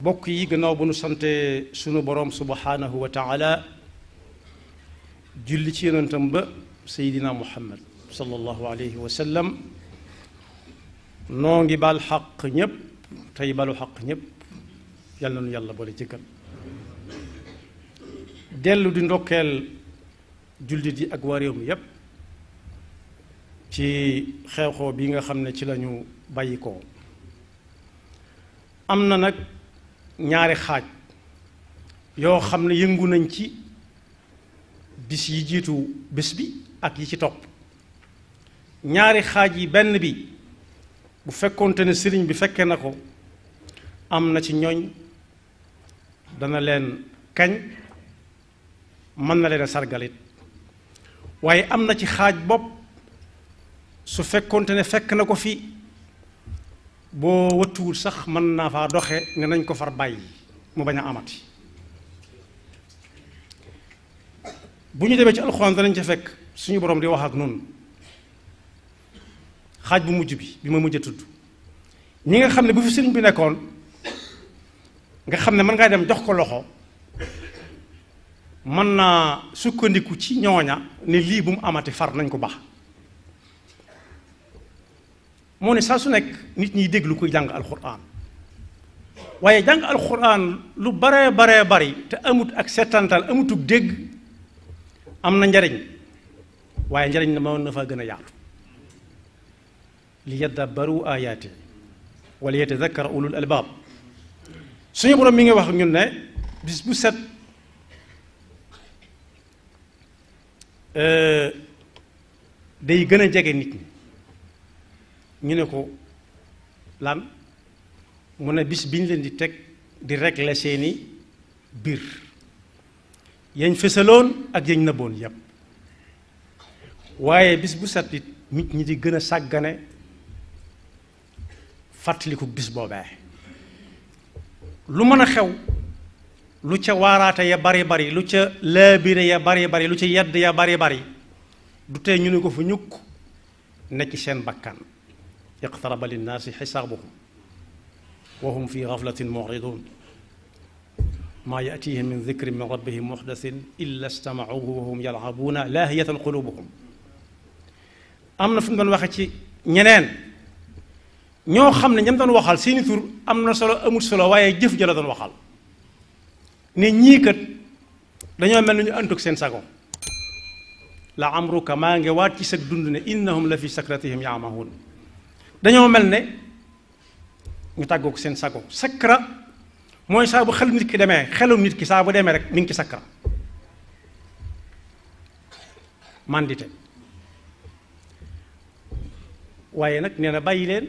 bokk yi gannaaw bu nu sante sunu boroom subhanahu wa taala julli ci yonentam ba seydina muhammad sallallahu alayhi wa sallam noo ngi baal xaq ñépp tey balu xaq ñépp yal na nu yàlla boole jëkkal dellu di ndokkeel jullit yi ak waa réew mi yépp ci xew-xew bi nga xam ne ci lañu bàyyi ko am na nag ñaari xaaj yoo xam ne yëngu nañ ci bis yi jiitu bés bi ak yi ci topp ñaari xaaj yi benn bi bu fekkoonte ne sëriñ bi fekke na ko am na ci ñooñ dana leen kañ mën na leen a sargalit waaye am na ci xaaj bopp su fekkoonte ne fekk na ko fi boo wëttuwul sax mën naa faa doxe ne nañ ko far bàyyi mu bañ a amati bu ñu demee ci alxuraan danañ ca fekk suñu boroom di wax ak noonu xaaj bu mujj bi ma mujj a tudd ñi nga xam ne bu fi sëriñ bi nekkoon nga xam ne mën ngaa dem jox ko loxo mën naa sukkandiku ci ñooña ne lii bu mu amati far nañ ko baax moo ne saa su nekk nit ñiy déglu koy jàng alxuraan waaye jàng alxuraan lu baree bari te amut ak setantal amutug dégg am na njariñ waaye njariñ na mën na faa gën a yaatu li yadabbaru ayaati wala yatadakkara ulul albaab suñu borom mi ngi wax ñun ne bis bu set day gën a jege nit ñi ñu ne ko lan mu ne bis bi ñu leen di teg di régler seeni biir yañ fësaloon ak yañ nëbboon yépp waaye bis bu set it nit ñi di gën a sàggane fàttaliku bis boobee lu mën a xew lu ca waaraate ya bari lu ca laabire ya bari lu ca yedd ya bari du tey ñu ne ko fu ñukk nekk seen bakkan iqtaraba linnaasi xisaabuhum wa hum fi gaflatin muridun maa yatihim min dikrin min rabbihim muxdasin illa stamacuhu wa hum yalcabuuna laahiyatan qulubuhum am na fu mu doon waxe ci ñeneen ñoo xam ne ñam doon waxal seeni tur am na solo amut solo waaye jëf ja la doon waxal ne ñii kat dañoo mel ni ñu àndug seen sago la amruka maa ngi waat ci sag dund ne innahum la fi sakratihim yaamahuun dañoo mel ne ñu tàggoog seen sago sakra mooy saa bu xel nit ki demee xelum nit ki saa bu demee rek mi ngi ci sakra mandite waaye nag nee na bàyyi leen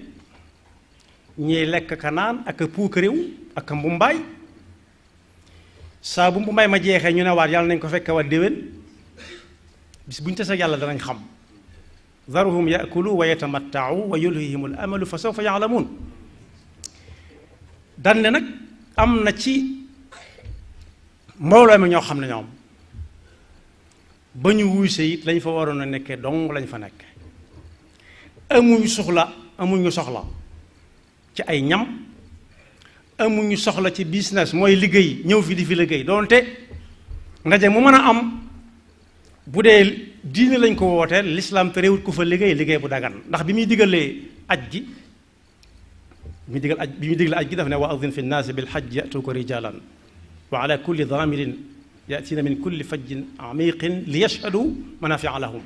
ñiy lekk ka naan ak a puukaréew ak a mbumbaay saa bu mbumbaay ma jeexee ñu ne waat yàlla nañ ko fekke waat déwén bis bu ñu tase yàlla danañ xam daruhum yakulu wa yatamattau wa yulhihim al amalu fa sawfa yaalamuun dan ne nag am na ci mbooloo mi ñoo xam ne ñoom ba ñu wuuse it lañ fa waroon a nekkee dong lañ fa nekke amuñu soxla ci ay ñam amuñu soxla ci business mooy liggéey ñëw fi di fi liggéey doonte ndaje mu mën a am bu dee diine lañ ko wooteel lislaam te réewut ku fa liggéey bu dagan ndax bi muy digalee aj gi bi muy digal aj gi daf ne wa adin fi nnaasi bil hajji yatuuka rijalan wa ala kulli daamirin yatina min kulli fajjin amiqin li yashhadu manafia lahum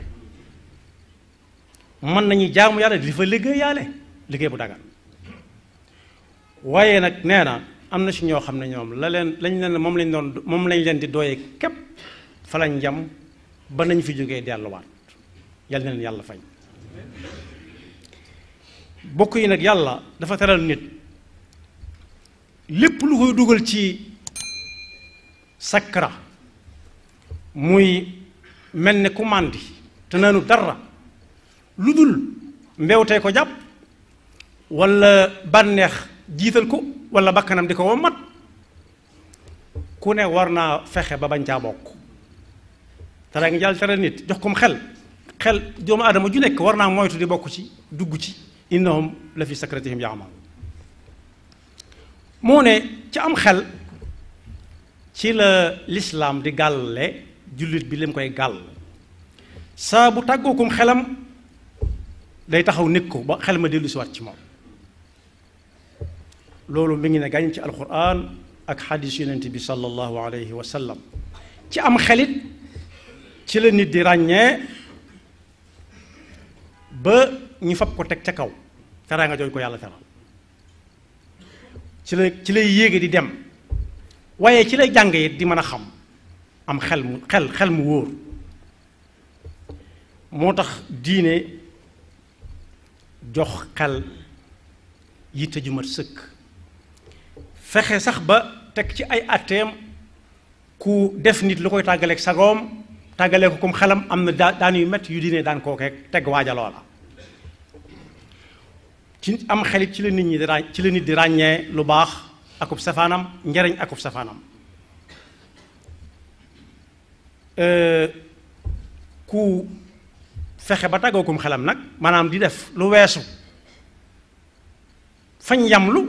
mën nañu jaamu yàlla di fa liggéey bu dagan waaye nag nee na am na si ñoo xam ne ñoom lañ leen moom lañ leen di dooyee képp fa lañ jam ba nañ fi jógee delluwaat yal na leen yàlla fay bokk yi nag yàlla dafa teral nit lépp lu koy dugal ci sakra muy mel ne ku màndi te naanu dara lu dul mbewtee ko jàpp walla bànneex jiital ko walla bakkanam di ko wommat ku ne war naa fexe ba bañ caa bokk te rek yàlla teral nit jox kom xel doomu aadama ju nekk war naa moytu di bokk ci dugg ci innahum la fi sakratihim yaamaun moo ne ci am xel ci la lislaam di gàlle jullit bi lim koy gàll saa bu tàggookum xelam day taxaw nekk ko ba xel ma dellu si waat ci moom loolu mi ngi ne gàñ ci alquran ak xadis yonent bi sallallahu alayhi wa sallam ci am xelit ci la nit di ràññee ba ñu fab ko teg ca kaw teraanga jooju ko yàlla teral ci lay yéege di dem waaye ci lay jàng it di mën a xam am xel mu wóor moo tax diine jox xel yitte ju mat sëkk fexe sax ba teg ci ay atteem ku def nit lu koy tàggaleeg sagoom tàggalee ko comme xelam am na daan yu métti yu diine daan koo teg waaja loola ci am xelit ci la nit di ràññee lu baax akub safaanam njariñ akub safaanam ku fexe ba tàggookum xelam nag maanaam di def lu weesu fañ yamlu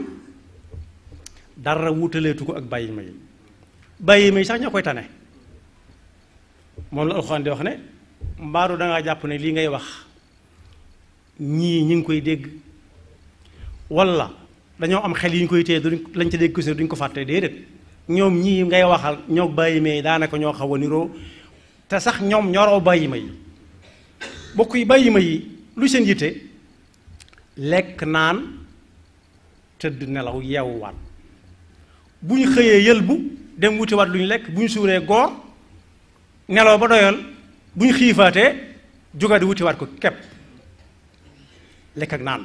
dara wutaleetu ko ak bàyyi ma yi sax ñoo koy tane moom la alxuraan di wax ne mbaaru dangaa jàpp ne lii ngay wax ñii ñi ngi koy dégg walla dañoo am xel yi ñu koy téye lañ ca dégg ko duñ ko fàtte déedéet ñoom ñii ngay waxal ñoo bàyyi ma yi daanaka ñoo xaw a niroo te sax ñoom ñoroo bàyyi ma yi bokk yi bàyyi ma yi lu seen yitte lekk naan tëdd nelaw yeewuwaat bu ñu xëyee yëlbu dem wutiwaat lu ñu lekk bu ñu suuree goor nelaw ba doyal bu ñu xiifaatee jógaat di wutiwaat ko kepp lekk ak naan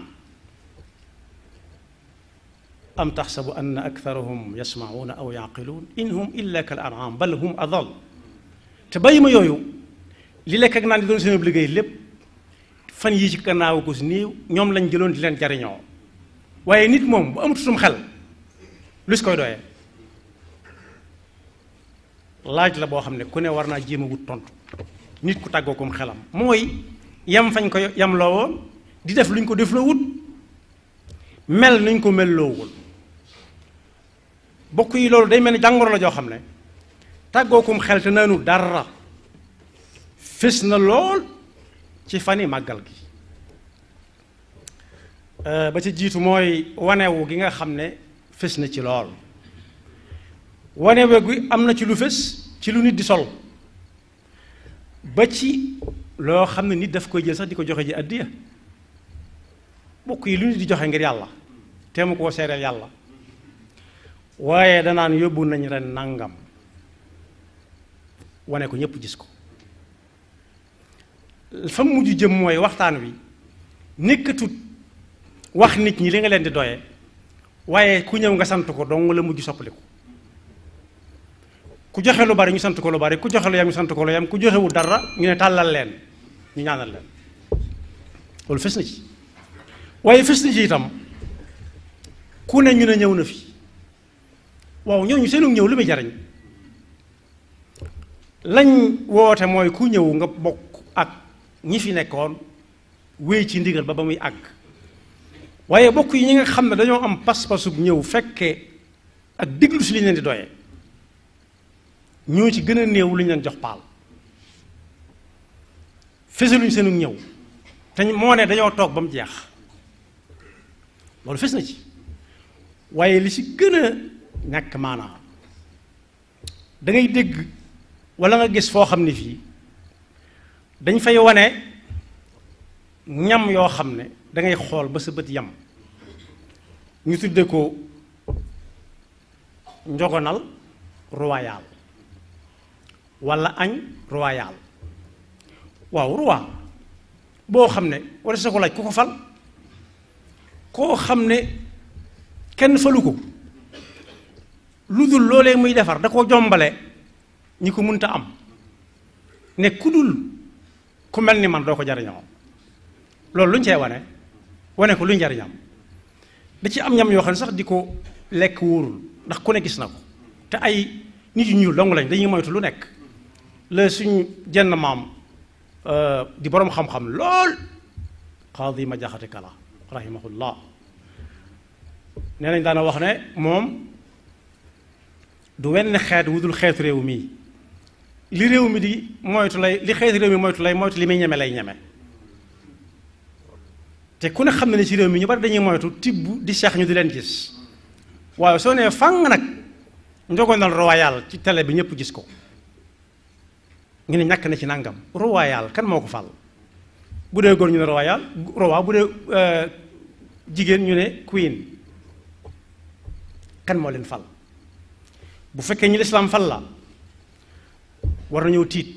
am taxsabu anna aktharahum yasma'una aw yaqiluun in hum illa kal an'am bal hum adal te bàyyi ma yooyu li lekk ak naan di doon seen liggéey lépp fan yii ci gannaaw ko si néew ñoom lañ jëloon di leen jariñoo waaye nit moom bu amatutum xel lu si koy doyee laaj la boo xam ne ku ne war naa jéem a wut tontu nit ku tàggoo kom xelam mooy yam fañ ko yam loo woon di def luñ ko def loo wut mel nuñ ko mel loowul bokk yi loolu day mel ni jàngoro la joo xam ne tàggoo kom xel te naanu dara fés na lool ci fani màggal gi ba ci jiitu mooy wanewu gi nga xam ne fés na ci lool wanewu gi am na ci lu fés ci lu nit di sol ba ci loo xam ne nit daf koy jël sax di ko joxe ji addiya bokk yi lu nit di joxe ngir yàlla te mu koo seereel yàlla waaye danaan yóbbu nañ ren nangam wane ko ñépp gis ko fa mujj jëm mooy waxtaan wi nekkatut wax nit ñi li nga leen di doye waaye ku ñëw nga sant ko dong la mujj soppaliku ku joxe lu bari ñu sant ko lu bari ku joxe lu yam ñu sant ko lu yam ku joxewul dara ñu ne tàllal leen ñu ñaanal leen loolu fes na ci waaye fes na ci itam ku ne ñu ne ñëw na fi waaw ñooñu seenu ñëw lu muy jariñ lañ woote mooy ku ñëw nga bokk ak ñi fi nekkoon wéy ci ndigal ba muy àgg waaye bokk yi ñi nga xam ne dañoo am pas-pasub ñëw fekkee ak diglu si li ñu leen di doyee ñoo ci gën a néew lu ñu leen jox paal fesaluñ seenu ñëw te moo ne dañoo toog ba mu jeex loolu fes na ci waaye li ci gën a ñàkk maanaa da ngay dégg walla nga gis foo xam ne fii dañ fay wane ñam yoo xam ne dangay xool ba sa bët yam ñu tudde ko njogonal royal walla añ royal waaw roi boo xam ne walla sa ko laaj ku ko fal koo xam ne kenn falu ko lu dul loolee muy defar da ko jombale ñi ko mënta am ne ku dul ku mel ni man doo ko jariñoo loolu lu ñu cee wane ko lu ñu jariñam da ci am ñam yoo xam ne sax di ko lekk wóorul ndax ku ne gis na ko te ay nit yu ñuul dong lañ dañuy moytu lu nekk la suñ jenn maam di boroom xam-xam lool Qaadi ma jaxate kala rahimahullah nee nañ daana wax ne moom du wenn xeet wudul xeetu réew mii li réew mi di moytu lay li xeetu réew mi moytu li muy ñeme lay ñeme te ku ne xam na ne ci réew mi ñu bari dañuy moytu tibb di seex ñu di leen gis waaye soo nee fang nag njogonal royal ci télé bi ñëpp gis ko ñu ne ñàkk na ci nangam royal kan moo ko fal bu dee góor ñu ne royal roi bu dee jigéen ñu ne queen kan moo leen fal bu fekkee ñi lislaam fal la war nañoo tiit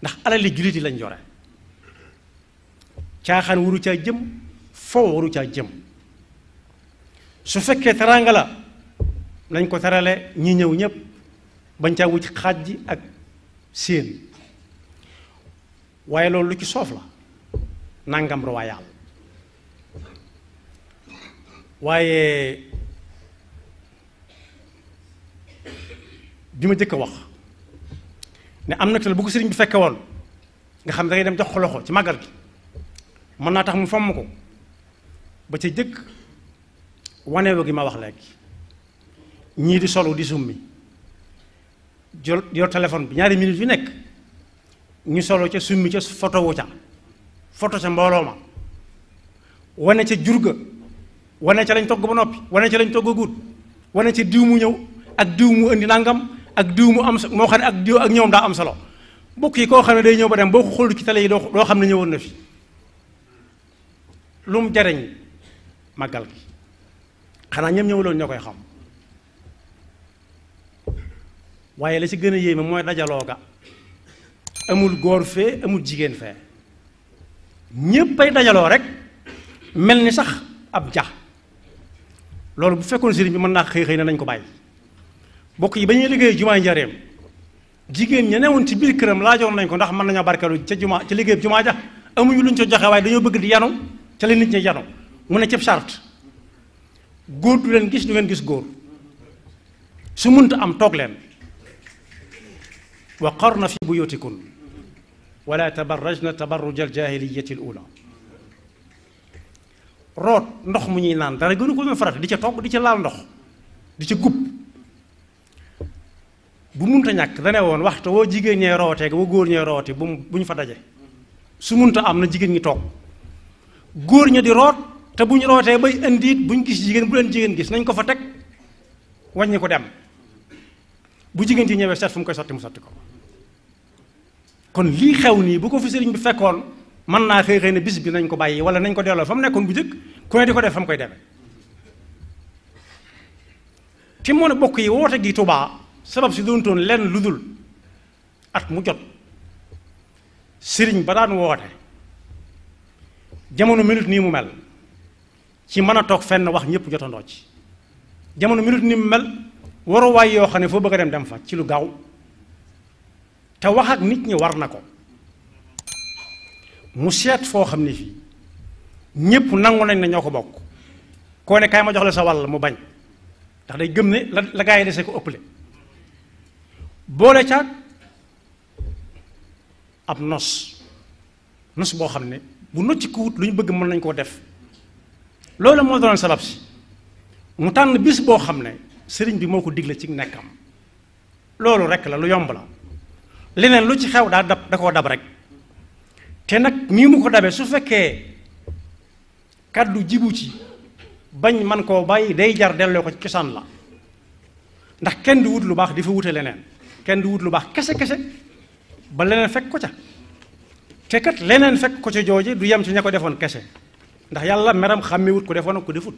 ndax alali jullit yi lañ yore caaxaan waru caa jëm foo waru caa jëm su fekkee teraanga la nañ ko terale ñi ñëw ñépp bañ caa wucc xaaj ji ak séen waaye loolu lu ci soof la nangam royal waaye bi ma jëkk a wax ne am na te bu ko sëriñ bi fekke woon nga xam ne dangay dem jox ko loxo ci màggal gi mën naa tax mu fomm ko ba ca jëkk waneewu gi ma wax léegi ñii di solu di summi yor téléphone bi ñaari minutes yu nekk ñu solo ca summi ca photo wu ca photo ca mbooloo ma wane ca jurga wane ca lañ togg ba noppi wane ca lañ togg a guut wane ca diw mu ñëw ak diw mu indi nangam ak diw mu am moo xam ne ak diw ak ñoom daa am solo mbokk yi koo xam ne day ñëw ba dem boo ko xool ci télé yi doo xam ne ñëwoon na fi lu mu jariñ màggal gi xanaa ñoom ñëwaloon ñoo koy xam waaye la ci gën a yéeme mooy dajaloo ga amul góor fee amul jigéen fee ñépp ay dajaloo rek mel ni sax ab ja loolu bu fekkoon sëriñ bi mën naa xëy na nañ ko bàyyi bokk yi ba ñuy liggéey jumaa Njaaréem jigéen ña newoon ci biir këram laajoon nañ ko ndax mën nañoo barkeelu ca jumaa ca liggéey jumaa ja amuñu luñ ca joxe waaye dañoo bëgg di yanu ca la nit ñi yanu mu ne cëb charte góor du leen gis du ngeen gis góor su mënta am toog leen wa qarna fi buyutikun wala tabarrajna tabarruj aljaahiliyati al ula root ndox mu ñuy naan dara gënu ko doon farata di ca togg di ca laal ndox di ca gub bu munta ñàkk dane woon waxtu woo jigéen ñee rootee ba góor ñee roote bu ñu fa daje su munta am na jigéen ñi toog góor ña di root te bu ñu rootee bay indiit bu ñu gis jigéen bu leen jigéen gis nañ ko fa teg wàññi ko dem bu jigéen ci ñëwee seet fu mu koy sotti mu sotti ko kon lii xew nii bu ko fi sëriñ bi fekkoon mën naa xëy ne bis bi nañ ko bàyyi wala nañ ko delloo fa mu nekkoon bu jëkk ku ne di ko def fa mu koy demee te moo ne bokk yi woote gi Tuubaa sabab si doon toon lenn lu dul at mu jot sëriñ ba daan woote jamono minute nii mu mel ci mën a toog fenn wax ñëpp jotandoo ci jamono minute nii mu mel waruwaay yoo xam ne foo bëgg a dem fa ci lu gaaw te wax ak nit ñi war na ko mu seet foo xam ne fii ñëpp nangu nañ ne ñoo ko bokk koo ne kaay ma jox la sa wàll mu bañ ndax day gëm ne la gaa yi dese ko ëpple boole caag ab nos boo xam ne bu nocci ko wut lu ñu bëgg mën nañ koo def loolu moo doon sabab si mu tànn bis boo xam ne sëriñ bi moo ko digle ci nekkam loolu rek la lu yomb la leneen lu ci xew daa koo dab rek te nag nii mu ko dabee su fekkee kàddu jibu ci bañ man koo bàyyi day jar delloo ko ci cosaan la ndax kenn du wut lu baax di fa wute leneen kenn du wut lu baax kese ba leneen fekk ko ca te kat leneen fekk ko ca jooje du yem ci ña ko defoon kese ndax yàlla meram xàmmewut ko defoon ak ko defut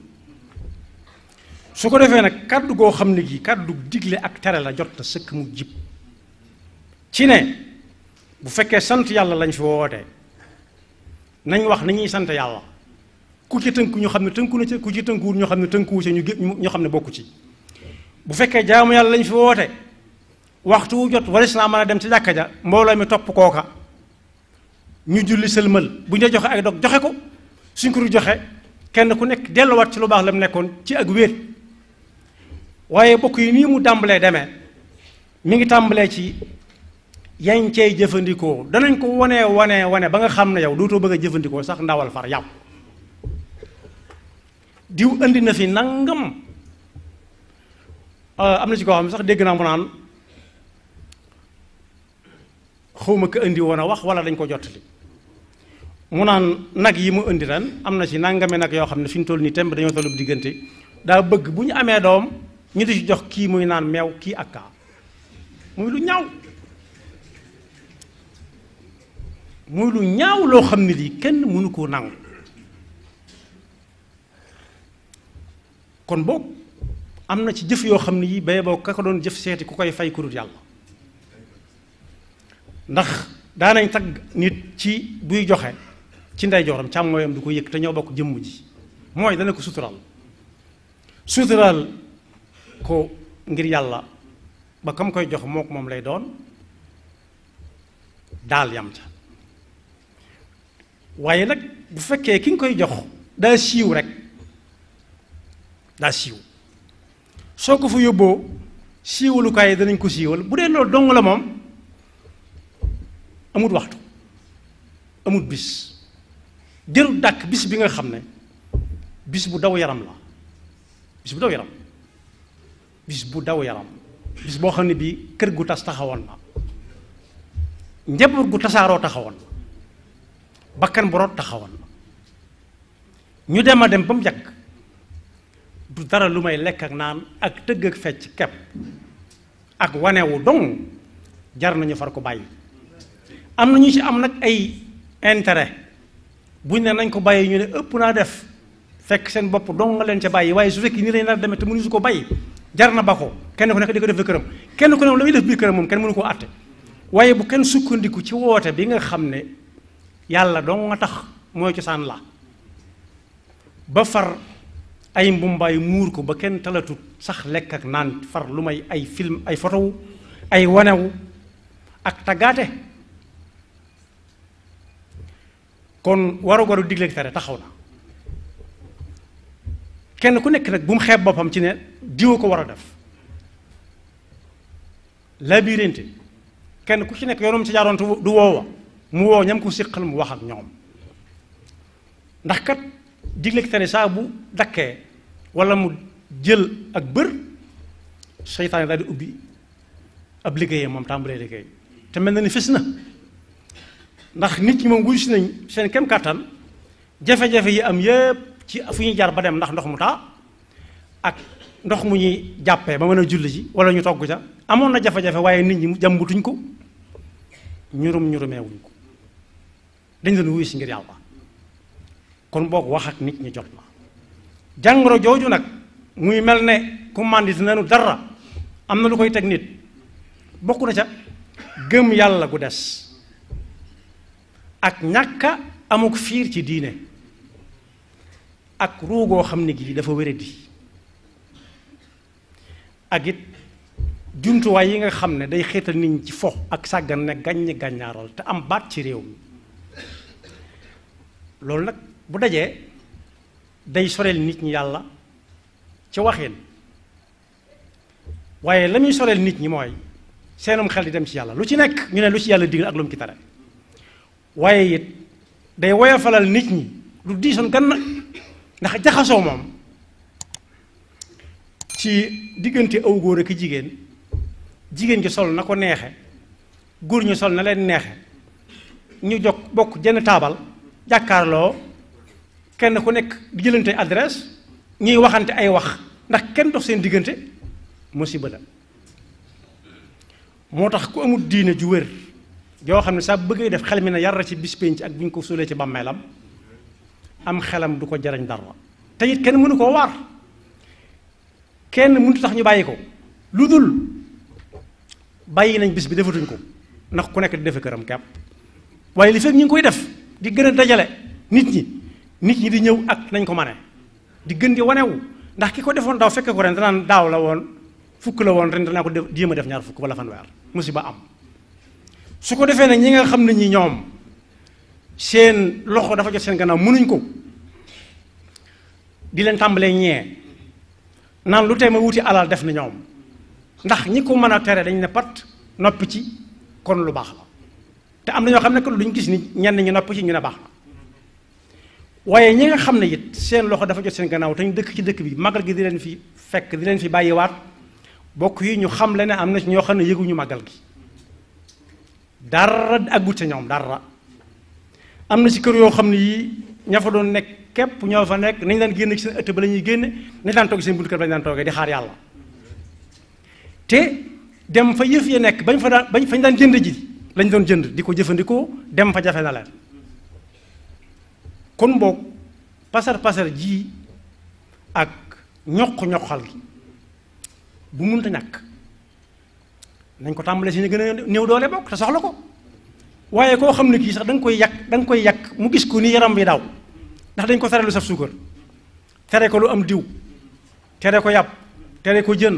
su ko defee nag kàddu goo xam ne gi kàddu digle ak tere la jot na sëkk mu jib ci ne bu fekkee sant yàlla lañ fi woote nañ wax ni ñuy sant yàlla ku ci tënku ñu xam ne tënku na ca ku ci tënkuwul ñu xam ne tënkuwu ca ñu xam ne bokku ci bu fekkee jaamu yàlla lañ fi woote waxtu wu jot waris naa mën a dem ci jàkka ja mbooloo mi topp kooka ñu julli sëlmal bu ñu joxe ay dog joxe ko suñ ko du joxe kenn ku nekk delluwaat ci lu baax la mu nekkoon ci ak wéet waaye bokk yi nii mu tàmbalee demee mi ngi tàmbalee ci yañ cey jëfandikoo danañ ko wane ba nga xam ne yow dootoo bëgg a jëfandikoo sax ndawal far yàpp diw andi na fi nangam am na ci koo xam ne sax dégg naa mu naan xawma ko indi woon a wax wala dañ ko jottali mu naan nag yi mu indi ren am na ci nangame nag yoo xam ne fi ñu toll nii temb dañoo tollu diggante daa bëgg bu ñu amee doom ñu di ci jox kii muy naan meew kii ak kaa muy lu ñaaw muy lu ñaaw loo xam ne lii kenn mënu koo nangu kon boog am na ci jëf yoo xam ne yi bay boo ka ko doon jëf seeti ku koy fay ku dul yàlla ndax daanañ tagg nit ci buy joxe ci ndeyjooram càmmooyam du ko yëg te ñoo bokk jëmm ji mooy dana ko suturaal ko ngir yàlla ba kam koy jox moo ko moom lay doon daal yam ca waaye nag bu fekkee ki nga koy jox daa siiw rek daa siiw soo ko fa yóbboo siiwalukaay yi danañ ko siiwal bu dee loolu dong la moom amut waxtu amut bis jërul dàkk bis bi nga xam ne bis bu daw yaram la bis bu daw yaram bis bu daw yaram bis boo xam ne bii kër gu tas taxawoon na njaboot gu tasaaroo taxawoon na bakkan bu root taxawoon na ñu dem a dem ba mu yàgg du dara lu may lekk ak naan ak tëgg ak fecc kepp ak wanewu dong jar nañu far ko bàyyi am na ñu ci am nag ay intérêt buñ ne nañ ko bàyyi ñu ne ëpp naa def fekk seen bopp dong nga leen ca bàyyi waaye su fekkee nii lay nar demee te mënu su ko bàyyi jar na ba ko kenn ku nekk di ko def këram kenn ku ne la muy def biir këram moom kenn mënu koo àtte waaye bu kenn sukkandiku ci woote bi nga xam ne yàlla dong nga tax mooy cosaan la ba far ay mbumbaay muur ko ba kenn talatut sax lekk ak naan far lu may ay film ay photo ay wanewu ak taggaate kon waru digleeg tere taxaw na kenn ku nekk nag bu mu xeeb boppam ci ne diwa ko war a def labirinte kenn ku ci nekk yoonum ci jaaroon du woowa mu woo ñam ko siqal mu wax ak ñoom ndax kat digleeg tere saa bu dakkee wala mu jël ak bër seytaane daal di ubbi ab liggéeyam moom tàmbalee liggéey te mel na ni fis na ndax nit ñi moom wuyu si nañ seen kem kàttan jafe-jafe yi am yépp ci fu ñuy jaar ba dem ndax ndox mu taa ak ndox mu ñuy jàppee ba mën a julli ji wala ñu togg ca amoon na jafe-jafe waaye nit ñi jàmbutuñ ko ñurumeewuñ ko dañ doon wuyu si ngir yàlla kon boog wax ak nit ñi jot na jàngoro jooju nag muy mel ne ku màndit nanu dara am na lu koy teg nit bokk na ca gëm yàlla gu des ak ñàkka amuk fiir ci diine ak ruugoo xam ne gi dafa wéradi ak it jumtuwaay yi nga xam ne day xeetal nit ñi ci fo ak sàggan ne gàññi gàññaaral te am baat ci réew mi loolu nag bu dajee day soreel nit ñi yàlla ci waxeen waaye la muy soreel nit ñi mooy seenum xel di dem ci yàlla lu ci nekk ñu ne lu ci yàlla digal ak lu mu ci tere waaye it day woyofalal nit ñi lu diisoon gan na ndax jaxasoo moom ci diggante aw góor ak jigéen jigéen ji sol na ko neexe góor ñu sol na leen neexe ñu jog bokk jenn taabal jàkkaarloo kenn ku nekk di jëlante adresse ñuy waxante ay wax ndax kenn dox seen diggante musiba la moo tax ku amul diine ju wér joo xam ne saa bëggee def xel mi na yar ci bis penc ak bu ñu ko suulee ci bàmmeelam am xelam du ko jariñ dara te it kenn mënu koo waar kenn mënut tax ñu bàyyi ko lu dul bàyyi nañ bis bi defatuñ ko ndax ku nekk di defe këram kepp waaye li fekk ñu ngi koy def di gën a dajale nit ñi di ñëw ak nañ ko mane di gën di wanewu ndax ki ko defoon daaw fekke ko ren danaan daaw la woon fukk la woon ren danaa ko def jéem a def ñaar fukk wala fanweer musiba am su ko defee nag ñi nga xam ne ñi ñoom seen loxo dafa jot seen gannaaw mënuñ ko di leen tàmbalee ñee naan lu tee ma wuti alal def na ñoom ndax ñi ko mën a tere dañ ne pat noppi ci kon lu baax la te am na ñoo xam ne que luñ gis ni ñenn ñi noppi ci ñu ne baax na waaye ñi nga xam ne it seen loxo dafa jot seen gannaaw te ñu dëkk ci dëkk bi magal gi di leen fi fekk di leen fi bàyyiwaat bokk yi ñu xam le ne am na ci ñoo xam ne yëguñu magal gi dara aggut ca ñoom dara. am na ci kër yoo xam ne yii ña fa doon nekk képp ñoo fa nekk nañ daan génn ci seen ëtt ba la ñuy génne nañ daan toog seen buntu kër ba ñu daan toogee di xaar yàlla te dem fa yëf ya nekk fañ daan jënd ji lañ doon jënd di ko jëfandikoo dem fa jafe na leen kon boog pasar ji ak ñoq-ñoqal gi bu munta ñàkk nañ ko tàmbalee si ñu gën a néew doole bokk te soxla ko waaye koo xam ne kii sax da nga koy yàq mu gis ko ni yaram bi daw ndax dañ ko tere lu saf suukar tere ko lu am diw tere ko yàpp tere ko jën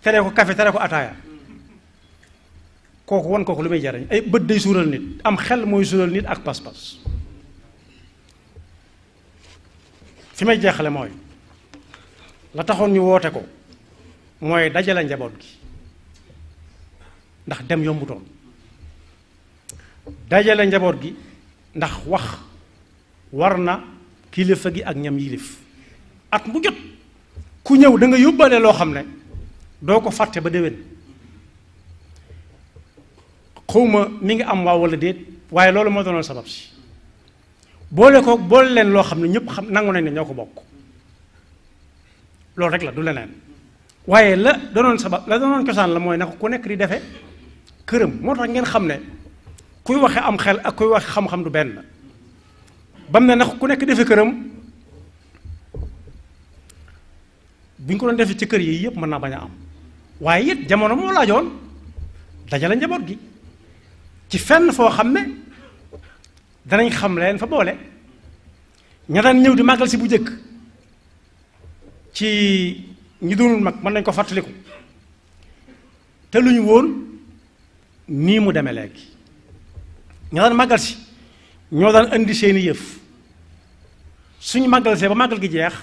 tere ko café tere ko ataaya kooku wan kooku lu muy jariñ ay bët day suural nit am xel mooy suural nit ak pas-pas fi may jeexale mooy la taxoon ñu woote ko mooy dajale njaboot gi ndax dem yombutoon dajale njaboot gi ndax wax war na kilifa gi ak ñam yilif at mu jot ku ñëw da nga yóbbaale loo xam ne doo ko fàtte ba déwén xawma mi ngi am waaw wala déet waaye loolu moo doonoon sabab si boole leen loo xam ne ñëpp xam nangu nañ ne ñoo ko bokk loolu rek la du leneen waaye la doonoon cosaan la mooy naka ku nekk di defe këram moo tax ngeen xam ne kuy waxe am xel ak kuy waxe xam-xam du benn bam ne nag ku nekk defe këram bu ñu ko doon defee ci kër yi yëpp mën naa bañ a am waaye it jamono moo laajoon dajale njaboot gi ci fenn foo xam ne danañ xam leen fa boole ña daan ñëw di màggal si bu njëkk ci ñi doonul mag mën nañ ko fàttaliku te lu ñu woon nii mu demee léegi ña daan màggal si ñoo daan indi seeni yëf suñu màggal see ba màggal gi jeex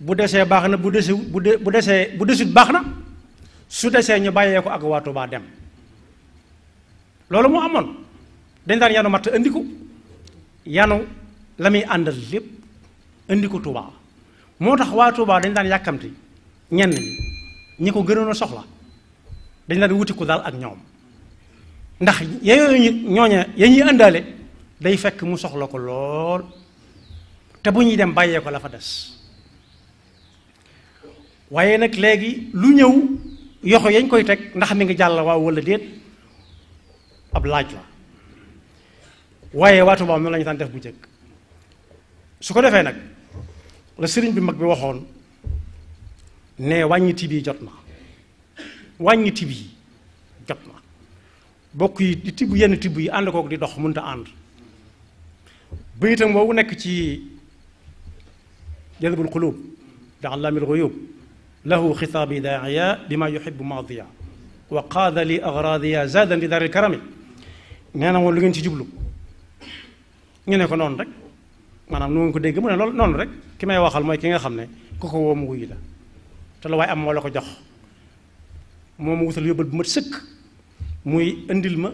bu desee baax na bu desut baax na su desee ñu bàyyee ko ak waa Tuubaa dem loolu moo amoon dañ daan yanu matt indi ko yanu la muy àndal lépp indi ko Tuubaa moo tax waa Tuubaa dañ daan yàkkamti ñenn ñi ko gënoon a soxla dañ daan wuti ko daal ak ñoom ndax yooyu ñooña ya ñuy àndaale day fekk mu soxla ko lool te bu ñuy dem bàyyee ko la fa des waaye nag léegi lu ñëw yoxo yañ koy teg ndax mi ngi jàll waaw walla déet ab laaj la waaye waa Tuubaa noonu la ñu daan def bu njëkk su ko defee nag la sëriñ bi mag bi waxoon ne wàññi tib yi jot na wàññi tib yi jot na bokk yi di tibb yenn tibb yi ànd kook di dox mënta ànd bayitam boobu nekk ci jalbul qulub bi allaamil ghuyub lahu xitaabi daaiya bima yuhibbu maadiya wa qaada li agradiya zaadan li daaril karami nee na woon lu ngeen ci jublu ñu ne ko noonu rek maanaam nu ngeen ko dégg mu ne loolu noonu rek ki may waxal mooy ki nga xam ne ku ko woo mu wuyu la te la waaye am moo la ko jox moo ma wutal yóbbal bu mat sëkk muy indil ma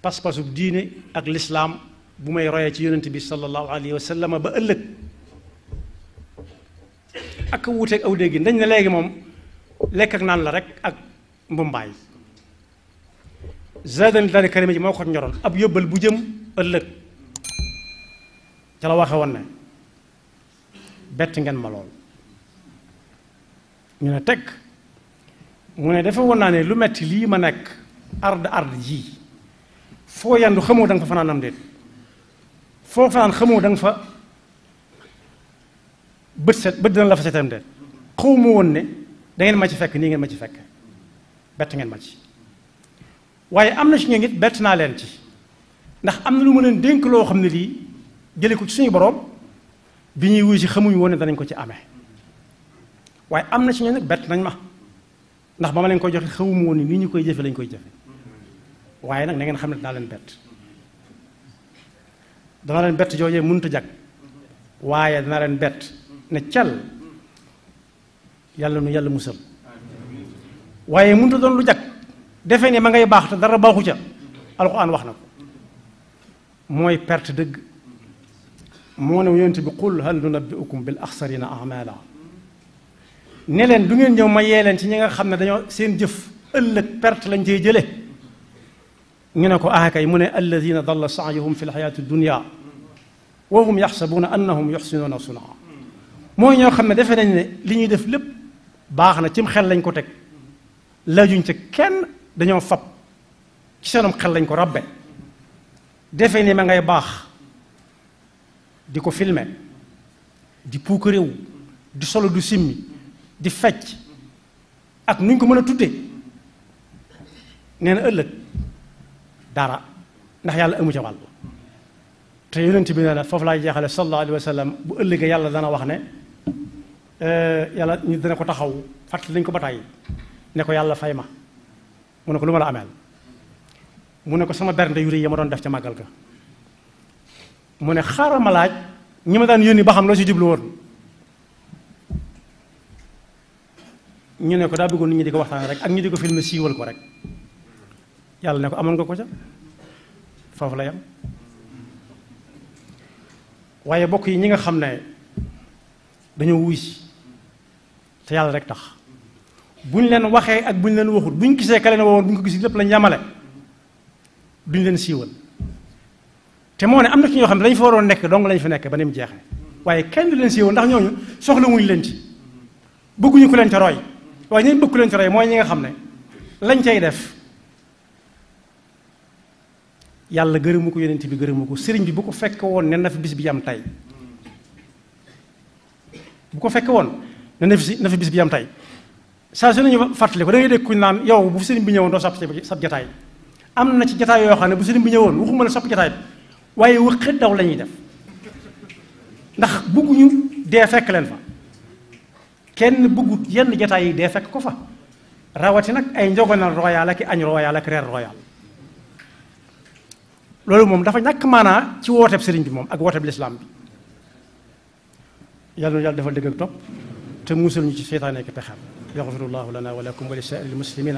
pas-pasu diine ak lislaam bu may royee ci yonent bi sallallahu alayhi wa sallam ba ëllëg ak wuuteeg aw dégg dañ ne léegi moom lekk ak naan la rek ak mbumbaay zaadani daal karime ji moo ko ñoroon ab yóbbal bu jëm ëllëg ca la waxe woon ne bett ngeen ma lool ñu ne teg mu ne dafa woon naa ne lu metti lii ma nekk ard ji foo yandu xamoo da nga fa fanaan am déet foo fanaan xamoo da nga fa bët dina la fa setam déet xaw ma woon ne da ngeen ma ci fekk nii ngeen ma ci fekk bett ngeen ma ci waaye am na ci ñoom it bett naa leen ci ndax am na lu ma leen dénk loo xam ne lii jële ko ci suñu borom bi ñuy wuy si xamuñu woon ne danañ ko ci amee waaye am na ci ñoom nag bett nañ ma ndax ba ma leen koy joxe xawuma woon ni nii ñu koy jëfe lañ koy jëfe waaye nag na ngeen xam ne dinaa leen bett dana leen bett joojee mënut a jag waaye dana leen bett ne cal yàlla nu yàlla musal waaye mënut a doon lu jag defe ne ma ngay baax te dara baaxu ca alxuraan wax na ko mooy perte dëgg moo ne yonent bi qul hal nunabbi'ukum bil axsarina a'mala ne leen du ngeen ñëw ma yee leen ci ñi nga xam ne dañoo seen jëf ëllëg perte lañ cey jële ñu ne ko kay mu ne alladina dalla saayuhum fi lxayaati dunya wa hum yaxsabuuna annahum yuxsinuuna sunaa mooy ñoo xam ne defe nañ ne li ñuy def lépp baax na cim xel lañ ko teg laajuñ ca kenn dañoo fab ci seenum xel lañ ko rabbe defe ni ma ngay baax di ko filmer di puukaréew di solo du simmi di fecc ak nuñ ko mën a tudde nee na ëllëg dara ndax yàlla amu ca wàll te yonent bi nee na foofu laay jeexale sallallahu alayhi wa sallam bu ëllëgee yàlla dana wax ne yàlla ñu dana ko taxaw fàttali nañ ko ba tàyyi ne ko yàlla fay ma mu ne ko lu ma la ameel mu ne ko sama bernde yu rëy ya ma doon def ca màggal ga mu ne xaaral ma laaj ñi ma daan yónni ba xam loo ci jublu woon ñu ne ko daa bëggoon nit ñi di ko waxtaan rek ak ñu di ko filmer siiwal ko rek yàlla ne ko amoon nga ko ca foofu la yam waaye bokk yi ñi nga xam ne dañoo wuy si te yàlla rek tax buñ leen waxee ak buñ leen waxut buñ gisee ka leen wowoon buñ ko gis lépp lañ yamale duñ leen siiwal te moo ne am na ci ñoo xam ne dañ fa waroon nekk dong lañ fa nekk ba ni mu jeexee waaye kenn du leen siiwal ndax ñooñu soxla wuñ leen ci bëgguñu ku leen ca roy waaye ñooñu bëgg ku leen ca roy mooy ñi nga xam ne lañ cay def yàlla gërëmu ko yonent bi gërëmu ko sëriñ bi bu ko fekk woon ne na fi bis bi yam tey bu ko fekk woon ne na fi bis bi yam tey saa su nañu fàttali ko da ngay dégg kuñ naan yow bu sëriñ bi ñëwoon doo sopp sab jataay am na ci jataay yoo xam ne bu sëriñ bi ñëwoon waxuma la sopp jataay bi waaye wëqët daw la ñuy def ndax bëgguñu dee fekk leen fa kenn bëggut yenn jataay yi dee fekk ko fa rawati nag ay njogonal royal ak añ royal ak reer royal loolu moom dafa ñàkk maanaa ci wooteb sëriñ bi moom ak wooteb lislaam bi yàlla na yàlla defal dëgg ak topp te musul ñu ci seytaane ak pexeem yaxfirullahu lana wa lakum wa li saa'iril muslimina